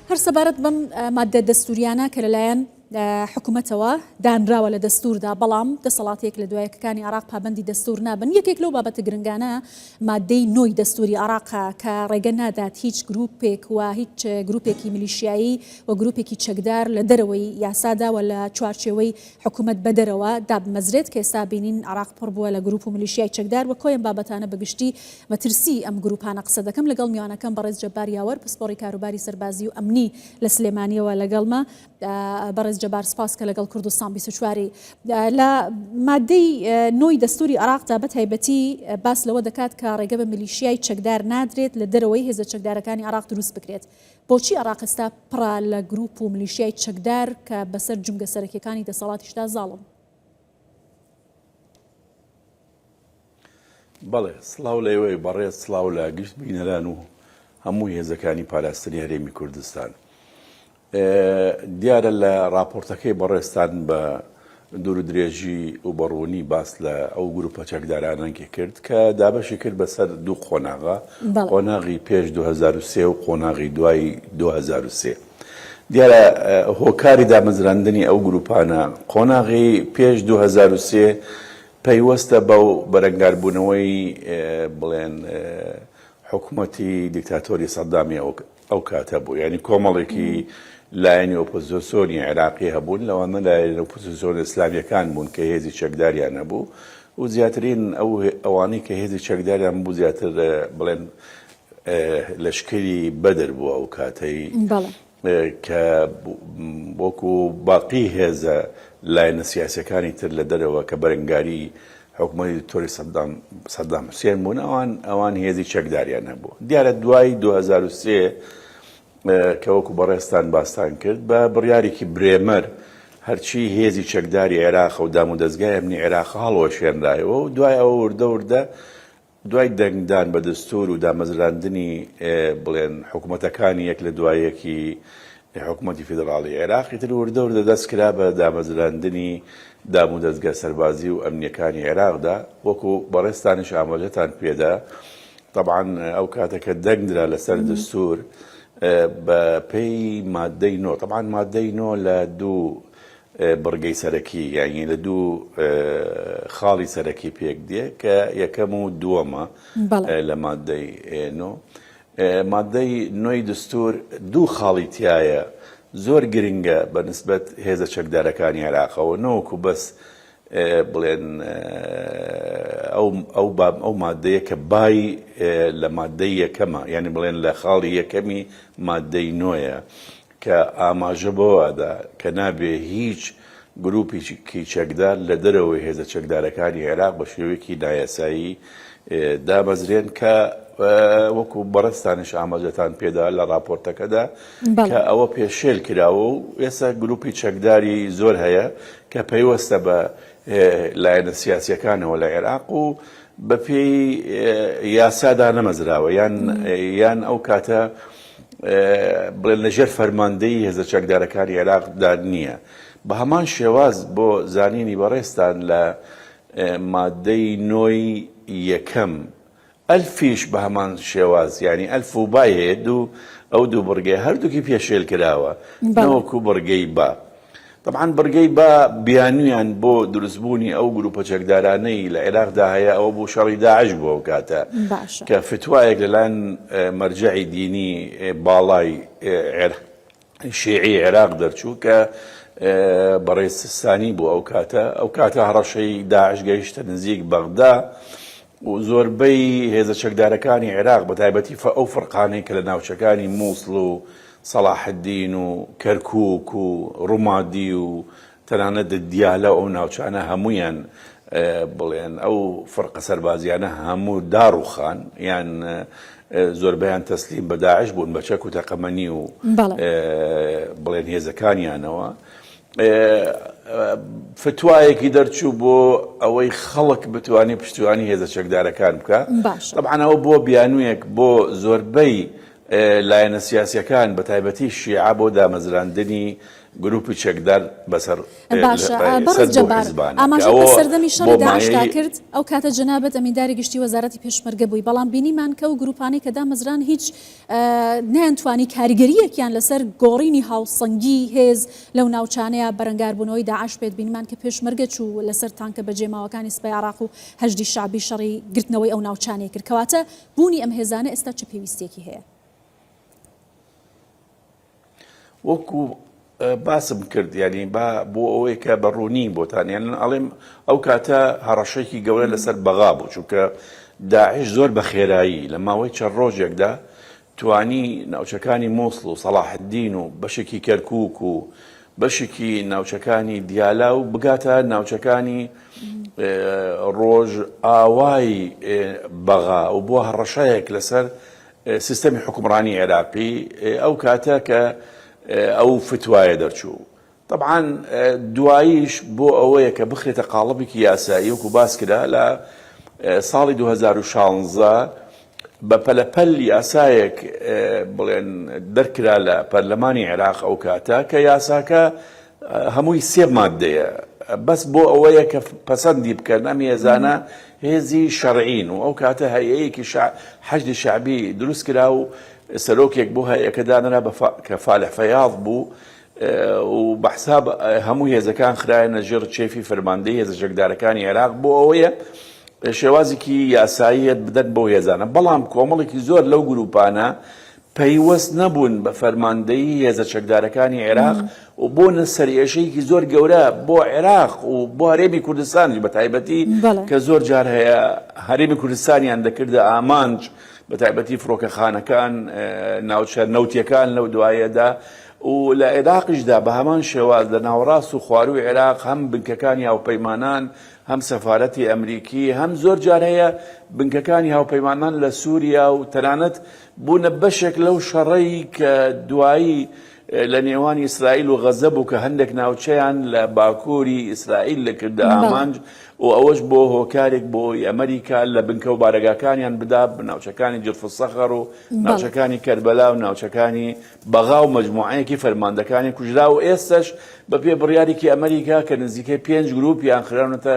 هەر سەبارەت بەم ماددە دەستووریانە کە لەلایەن حکومەتەوە دانراوە لە دەستووردا، بەڵام دەسەڵاتە یەک لە دوایەکەکانی عێراق پابەندی دەستوور نابن، یەکێک لەو بابەتە گرنگانە ماددەی نۆی دەستووری عێراقە کە ڕێگە نادات هیچ گرووپێک و هیچ گرووپێکی میلیشیایی و گرووپێکی چەکدار لە دەرەوەی یاسادا و لە چوارچێوەی حکومەت بەدەرەوە دابمەزرێت کە ئێستا بینین عێراق پڕ بووە لە گرووپ و میلیشیای چەکدار و کۆی ئەم بابەتانە بە گشتی مەترسی ئەم گرووپانە قسە دەکەم لەگەڵ میوانەکەم بەڕێز جەبار یاوەر پسپۆڕی کاروباری سەربازی و ئەمنی لە سلێمانیەوە لەگەڵمە بەڕێز جەبار سپاس کە لەگەڵ کوردستان 24 لە مادەی نۆی دەستوری عێراقدا بە تایبەتی باس لەوە دەکات کە ڕێگە بە میلیشیای چەکدار نادرێت لە دەرەوەی هێزە چەکدارەکانی عێراق دروست بکرێت بۆچی عێراق ئێستا پڕە لە گروپ و میلیشیای چەکدار کە بەسەر جومگە سەرەکیەکانی دەسەڵاتیشدا زاڵن؟ بەڵێ سڵاو لە ئێوەی بەڕێز سڵاو لە گشت بینەران و هەموو هێزەکانی پاراستنی هەرێمی کوردستان. دیارە لە ڕاپۆرتەکەی بەڕێزتان بە دوور و درێژی و بە ڕوونی باس لە ئەو گروپە چەکدارانەنکی کرد کە دابەشی کرد بەسەر دوو قۆناغا، قۆناغی پێش 2003 و قۆناغی دوای 2003. دیارە هۆکاری دامەزراندنی ئەو گروپانە قۆناغی پێش 2003 پەیوەستە بەو بەرەنگاربوونەوەی بڵێن حکومەتی دیکتاتۆری سەدامی ئەو کاتە بوو، یانی کۆمەڵێکی لایەنی ئۆپۆزیسۆنی عێراقی هەبوون، لەوانە لایەنە ئۆپۆزیسۆنە ئیسلامییەکان بوون کە هێزی چەکداریان هەبوو و زیاترین ئەو ئەوانەی کە هێزی چەکداریان بوو زیاتر بڵێن لەشکری بەدر بوو ئەو کاتەی کە وەکو باقی هێزە لایەنە سیاسیەکانی تر لە دەرەوە کە بەرەنگاری حکومەتی دکتۆری سەدام سەدام حوسێن بوون ئەوان ئەوان هێزی چەکداریان هەبوو دیارە دوای 2003 کە وەکو بەڕێزتان باستان کرد بە بڕیارێکی برێمەر هەرچی هێزی چەکداری عێراق و دام و دەزگای ئەمنی عێراق هەڵوەشێنرایەوە و دوای ئەوە وردە وردە دوای دەنگدان بە دەستوور و دامەزراندنی بڵێن حکومەتەکانی یەک لە دوای یەکی حکومەتی فیدڕاڵی عێراق ئیتر وردە وردە دەست کرا بە دامەزراندنی دامودەزگا سەربازی و ئەمنیەکانی عێراقدا وەکو بەڕێزتانیش ئاماژەتان پێدا تەبعەن ئەو کاتە کە دەنگدرا لەسەر دەستوور بە پێی مادەی نۆ تەبعەن مادەی نۆ لە دوو بڕگەی سەرەکی یانی لە دوو خاڵی سەرەکی پێک دێ کە یەکەم و دووەمە لە مادەی نۆ. مادەی نۆی دستور دوو خاڵی تایە زۆر گرنگە بە نسبەت هێزە چەکدارەکانی عێراقەوە نەوەکو بەس بڵێن ئەو ئەو ئەو مادەیە کە بای لە مادەی یەکەمە یعنی بڵێن لە خاڵی یەکەمی مادەی نۆیە کە ئاماژە بەوە ئەدا کە نابێ هیچ گرووپێکی چەکدار لە دەرەوەی هێزە چەکدارەکانی عێراق بە شێوەیەکی نایاسایی دامەزرێن کە وەکو بەڕێزتانیش ئاماژەتان پێدا لە ڕاپۆرتەکەدا کە ئەوە پێشێل کراوە و ئێستا گرووپی چەکداری زۆر هەیە کە پەیوەستە بە لایەنە سیاسیەکانەوە لە عێراق و بەپێی یاسا دانەمەزراوە یان یان ئەو کاتە بڵێن لە ژێر فەرماندەیی هێزە چەکدارەکانی عێراقدا نییە. بە هەمان شێواز بۆ زانینی بەڕێزتان لە مادەی نۆی یەکەم ئەلفیش بە هەمان شێواز یانی ئەلف و بای هەیە دوو ئەو دوو بڕگەیە هەردووکی پێشێل کراوە نەوەکو بڕگەی با. تەبعەن بڕگەی با بیانویان بۆ دروستبوونی ئەو گروپە چەکدارانەی لە عێراقدا هەیە ئەوە بوو شەڕی داعش بوو ئەو کاتە کە فتوایەک لەلایەن مەرجەعی دینی باڵای شیعی عێراق دەرچوو کە بەڕێز سیستانی بوو ئەو کاتە ئەو کاتە هەڕەشەی داعش گەیشتە نزیک بەغدا و زۆربەی هێزە چەکدارەکانی عێراق بە تایبەتی ئەو فرقانەی کە لە ناوچەکانی مووسڵ و سەڵاحەدین و کەرکووک و ڕومادی و تەنانەت دیالە و ئەو ناوچانە هەموویان بڵێن ئەو فرقە سەربازیانە هەموو داڕوخان یان زۆربەیان تەسلیم بە داعش بوون بە چەک و تەقەمەنی و بڵێن هێزەکانیانەوە. فتوایەکی دەرچوو بۆ ئەوەی خەڵک بتوانێت پشتیوانی هێزە چەکدارەکان بکە طبعا ئەوە بۆ بیانوویەک بۆ زۆربەی. لایەنە سیاسیەکان بە تایبەتی شیعە بۆ دامەزراندنی گروپی چەکدار بەسەر باشە بەڕێز سەر بەو جەبار حیزبانە کە ئاماژەت بە ئەوە سەردەمی بۆ شەڕی داعشدا مایەی کرد ئەو کاتە جەنابت ئەمینداری گشتی وەزارەتی پێشمەرگە بووی بەڵام بینیمان کە ئەو گروپانەی کە دامەزران هیچ نەیانتوانی کاریگەرییەکیان لەسەر گۆڕینی هاوسەنگی هێز لەو ناوچانەیە بەرەنگاربوونەوەی داعش بێت بینیمان کە پێشمەرگە چوو لەسەر تانکە بەجێماوەکانی سپای عێراق و حەشدی شەعبی شەڕی گرتنەوەی ئەو ناوچانەی کرد کەواتە بوونی ئەم هێزانە ئێستا چ پێویستیەکی هەیە؟ وەکو باسم کرد یانی با بۆ ئەوەی کە بە ڕوونی بۆتان یان ئەڵێم ئەو کاتە هەڕەشەیەکی گەورە لەسەر بەغا بوو چونکە داعش زۆر بە خێرایی لە ماوەی چەند ڕۆژێکدا توانی ناوچەکانی مووسڵ و سەڵاحەدین و بەشێکی کەرکووک و بەشێکی ناوچەکانی دیالا و بگاتە ناوچەکانی ڕۆژ ئاوای بەغا و بۆ هەڕەشەیەک لەسەر سیستەمی حوکمڕانی عێراقی ئەو کاتە کە ئەو فتوایە دەرچوو. تەبعەن دواییش بۆ ئەوەیە کە بخرێتە قاڵبێکی یاسایی وەکو باس کرا لە ساڵی 2016 بە پەلەپەل یاسایەک بڵێن دەرکرا لە پەرلەمانی عێراق ئەو کاتە کە یاساکە هەمووی سێ ماددەیە بەس بۆ ئەوەیە کە پەسەندی بکەن ئەم هێزانە هێزی شەرعین و ئەو کاتە هەیەیەکی حەشدی شەعبی دروست کرا و سەرۆکێک بۆ هەیەکە دانرا کە فالح فەیاض بوو و بە حساب هەموو هێزەکان خرایەنە ژێر چێفی فەرماندەی هێزە چەکدارەکانی عێراق بۆ ئەوەیە شێوازێکی یاساییەت بدەن بەو هێزانە بەڵام کۆمەڵێکی زۆر لەو گروپانە پەیوەست نەبوون بە فەرماندەیی هێزە چەکدارەکانی عێراق و بوونە سەرئێشەیەکی زۆر گەورە بۆ عێراق و بۆ هەرێمی کوردستانیش بە تایبەتی کە زۆر جار هەیە هەرێمی کوردستانیان دەکردە ئامانج بە تایبەتی فڕۆکەخانەکان ناوچە نەوتیەکان لەو دوایەدا و لە عێراقیشدا بە هەمان شێواز لە ناوەڕاست و خوارووی عێراق هەم بنکەکانی هاوپەیمانان هەم سەفارەتی ئەمریکی هەم زۆر جار هەیە بنکەکانی هاوپەیمانان لە سووریا و تەنانەت بوونە بەشێک لەو شەڕەی کە دوایی لە نێوان ئیسرائیل و غەزە بوو کە هەندێک ناوچەیان لە باکووری ئیسرائیل دەکردە ئامانج و ئەوەش بۆ هۆکارێک بۆ ئەوەی ئەمریکا لە بنکە و بارەگاکانیان بدا ناوچەکانی جرف الصخر و ناوچەکانی کەربەلا و ناوچەکانی بەغا و مەجموعەیەکی فەرماندەکانی کوژرا و ئێستەش بە پێ بڕیارێکی ئەمریکا کە نزیکەی پێنج گروپیان خراونەتە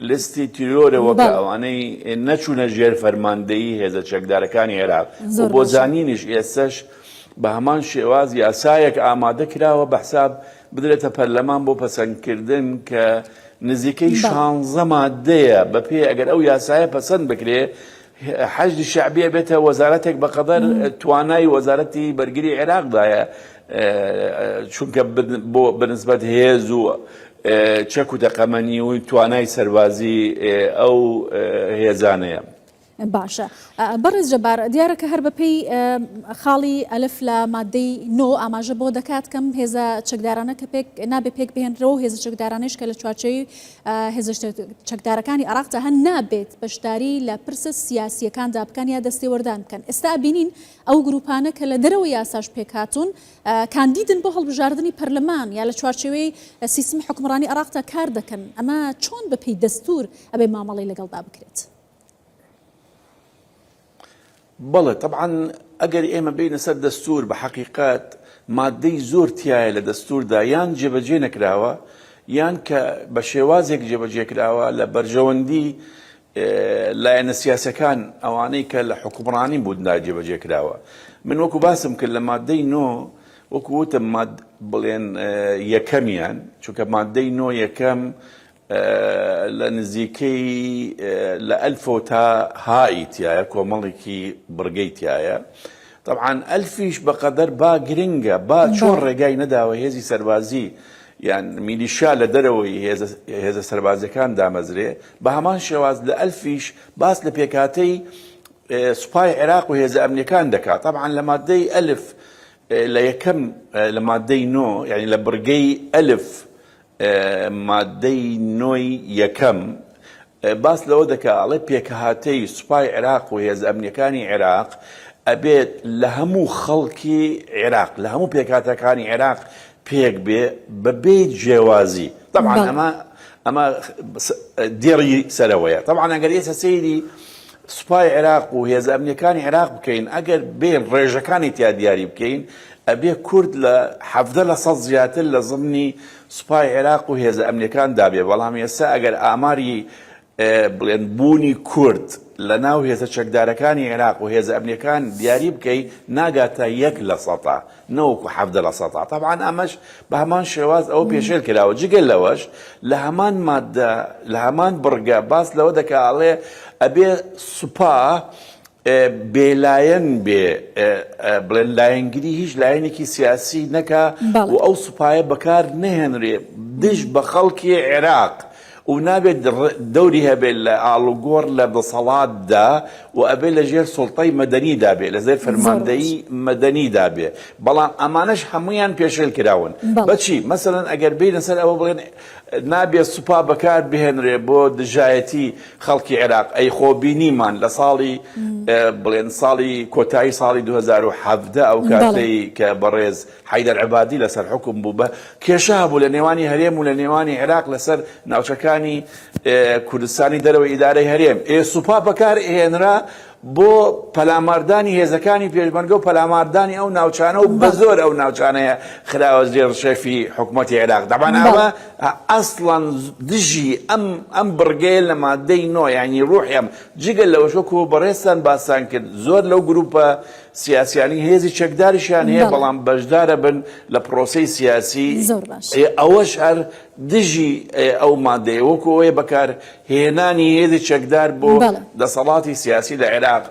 لیستی تیرۆرەوە کە ئەوانەی نەچوونە ژێر فەرماندەیی هێزە چەکدارەکانی عێراق و بۆ زانینیش ئێستەش بە هەمان شێواز یاسایەک ئامادە کراوە بە حساب بدرێتە پەرلەمان بۆ پەسەندکردن کە نزیکەی شانزە مادەیە بەپێی ئەگەر ئەو یاسایە پەسەند بکرێ حەشدی شەعبی ئەبێتە وەزارەتێک بەقەدەر توانای وەزارەتی بەرگری عێراقدایە چونکە بۆ بەنسبەت هێز و چەک و تەقەمەنی و توانای سەربازی ئەو هێزانەیە. باشە بەڕێز جەبار دیارە کە هەر بەپێی خاڵی ئەلف لە مادەی نۆ ئاماژە بۆ دەکات کەم هێزە چەکدارانە کە پێک نابێ پێک بهێنرەوە هێزە چەکدارانەیش کە لە چوارچێوەی هێزە چەکدارەکانی عێراقدا هەن نابێت بەشداری لە پرسە سیاسییەکاندا بکەن یا دەستێوەردان بکەن ئێستا ئەبینین ئەو گروپانە کە لە دەرەوەی یاساش پێکهاتوون کاندیدن بۆ هەڵبژاردنی پەرلەمان یا لە چوارچێوەی سیستمی حوکمڕانی عێراقدا کار دەکەن ئەمە چۆن بەپێی دەستور ئەبێ مامەڵەی لەگەڵدا بکرێت؟ بەڵێ تەبعەن ئەگەر ئێمە بێینە سەر دەستوور بە حەقیقەت ماددەی زۆر تیایە لە دەستووردا یان جێبەجێ نەکراوە یان کە بە شێوازێک جێبەجێ کراوە لە بەرژەوەندی لایەنە سیاسەکان ئەوانەی کە لە حکومڕانی بووندا جێبەجێ کراوە من وەکو باسم کرد لە مادەی نۆ وەکو وتم ماد بڵێن یەکەمیان چونکە مادەی نۆ یەکەم لە نزیکەی لە ئەلفەوە تا هائی تیایە کۆمەڵێکی بڕگەی تیایە تەبعەن ئەلفیش بەقەدەر با گرنگە با چۆن ڕێگای نەداوە هێزی سەربازی یان میلیشیا لە دەرەوەی هێزە سەربازیەکان دامەزرێ بە هەمان شێواز لە ئەلفیش باس لە پێکهاتەی سوپای عێراق و هێزە ئەمنیەکان دەکات تەبعەن لە مادەی ئەلف لە یەکەم لە مادەی نۆ یعنی لە بڕگەی ئەلف ماددەی نۆی یەکەم باس لەوە دەکا ئەڵێ پێکهاتەی سوپای عێراق و هێزە ئەمنیەکانی عێراق ئەبێت لە هەموو خەڵکی عێراق لە هەموو پێکهاتەکانی عێراق پێک بێ بەبێ جیاوازی طبعا ئەمە ئەمە دێڕی سەرەوەیە طبعا ئەگەر ئێستا سەیری. سوپای عێراق و هێزە ئەمنیەکانی عێراق بکەین ئەگەر بێین ڕێژەکانی تیا دیاری بکەین ئەبێ کورد لە 17% زیاتر لە زمنی سوپای عێراق و هێزە ئەمنیەکان دابێ بەڵام ئێستا ئەگەر ئاماری بڵێن بوونی کورد لە ناو هێزە چەکدارەکانی عێراق و هێزە ئەمنیەکان دیاری بکەی ناگاتە یەک لە سەتا نەوەکو 17%. تەبعەن ئەمەش بە هەمان شێواز ئەوە پێشێل کراوە. جگە لەوەش لە هەمان ماددە لە هەمان بڕگە باس لەوە دەکا ئەڵێ ئەبێ سوپا بێلایەن بێ بڵێن لایەنگری هیچ لایەنێکی سیاسی نەکا و ئەو سوپایە بەکار نەهێنرێ دژ بە خەڵکی عێراق. و نابێت دەوری هەبێت لە ئاڵوگۆڕ لە دەسەڵاتدا و ئەبێت لە ژێر سوڵتەی مەدەنیدا بێت، لە ژێر فەرماندەیی مەدەنیدا بێت، بەڵام ئەمانەش هەموویان پێشێل کراون. بەچی؟ مەسەلەن ئەگەر بێینە سەر ئەوە بڵێن نابێت سوپا بەکار بهێنرێ بۆ دژایەتی خەڵکی عێراق، ئەی خۆ بینیمان لە ساڵی بڵێن ساڵی کۆتایی ساڵی 2017 ئەو کاتەی کە بەڕێز حەیدەر عەبادی لەسەر حوکم بوو بە کێشە هەبوو لە نێوانی هەرێم و لە نێوانی عێراق لەسەر ناوچەکانی کوردستانی دەرەوەی ئیدارەی هەرێم ئێ سوپا بەکار هێنرا بۆ پەلاماردانی هێزەکانی پێشمەرگە و پەلاماردانی ئەو ناوچانە و بە زۆر ئەو ناوچانەیە خراوە ژێر ڕشێفی حکوومەتی عێراق دەبان ئەوە ئەسڵەن دژی ئەم ئەم بڕگەیە لە مادەی نۆ یعنی ڕوحی ئەم جگە لەوەش وەکو بەڕێزتان باسان کرد زۆر لەو گروپە سیاسیانی هێزی چەکداریشیان هەیە بەڵام بەشدارە بن لە پرۆسەی سیاسی زۆر باش ئەوەش هەر دژی ئەو مادەیە وەکو ئەوەیە بەکار هێنانی هێزی چەکدار بۆ دەسەڵاتی سیاسی لە عێراق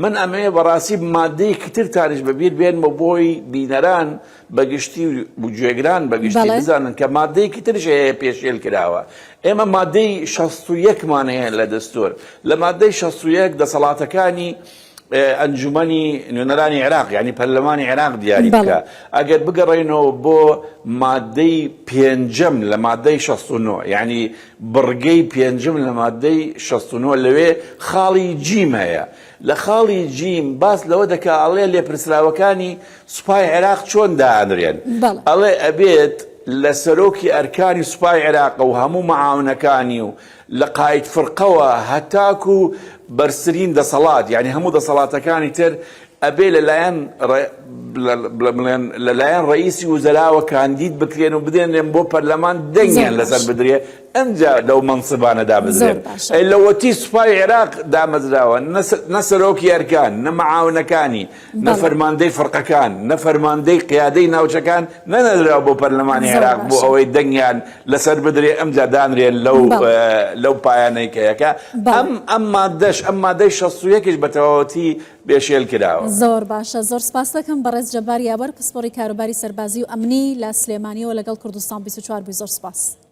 من ئەمەیە بەڕاستی مادەیەکی ترتانیش بەبیر بێنمە بۆی بینەران بەگشتی و گوێگران بەگشتی بزانن کە مادەیەکی ترش هەیە پێشێل کراوە ئێمە مادەی 61 مان هەیە لە دەستور لە مادەی 61 دەسەڵاتەکانی ئەنجومەنی نوێنەرانی عێراق یانی پەرلەمانی عێراق دیاری بکا ئەگەر بگەڕێینەوە بۆ مادەی پێنجەم لە مادەی 69 یعنی بڕگەی پێنجم لە مادەی 69 لەوێ خاڵی جیم هەیە لە خاڵی جیم باس لەوە دەکا ئەڵێ لێپرسراوەکانی سوپای عێراق چۆن دانرێن ئەڵێ ئەبێت لە سەرۆکی ئەرکانی سوپای عێراق و هەموو مەعاونەکانی و لە قائید فرقەوە هەتاکو بەرزترین دەسەڵات یانی هەموو دەسەڵاتەکانی تر ئەبێ لەلایەن بڵێن لەلایەن ڕئیسی وزەراوە کاندید بکرێن و بدێنرێن بۆ پەرلەمان دەنگیان لەسەر بدرێ ئەمجا لەو مەنسبانە دابدرێن لەوەتی سوپای عێراق دامەزراوە نە سەرۆکی ئەرکان نە مەعاونەکانی نە فەرماندەی فرقەکان، نە فەرماندەی قیادەی ناوچەکان نەنێردراوە بۆ پەرلەمانی عێراق بۆ ئەوەی دەنگیان لەسەر بدرێ ئەمجا دانرێن لەو لەو پایانەی کە یەکە ئەم ئەم مادەش ئەم مادەی 61 یش بە تەواوەتی بێشێل کراوە. زۆر باشە زۆر سپاست دەکەم بەڕێز جەبار یاوەر پسپۆڕی کاروباری سەربازی و ئەمنی لە سلێمانیەوە لەگەڵ کوردستان 24 بووی زۆر سپاس.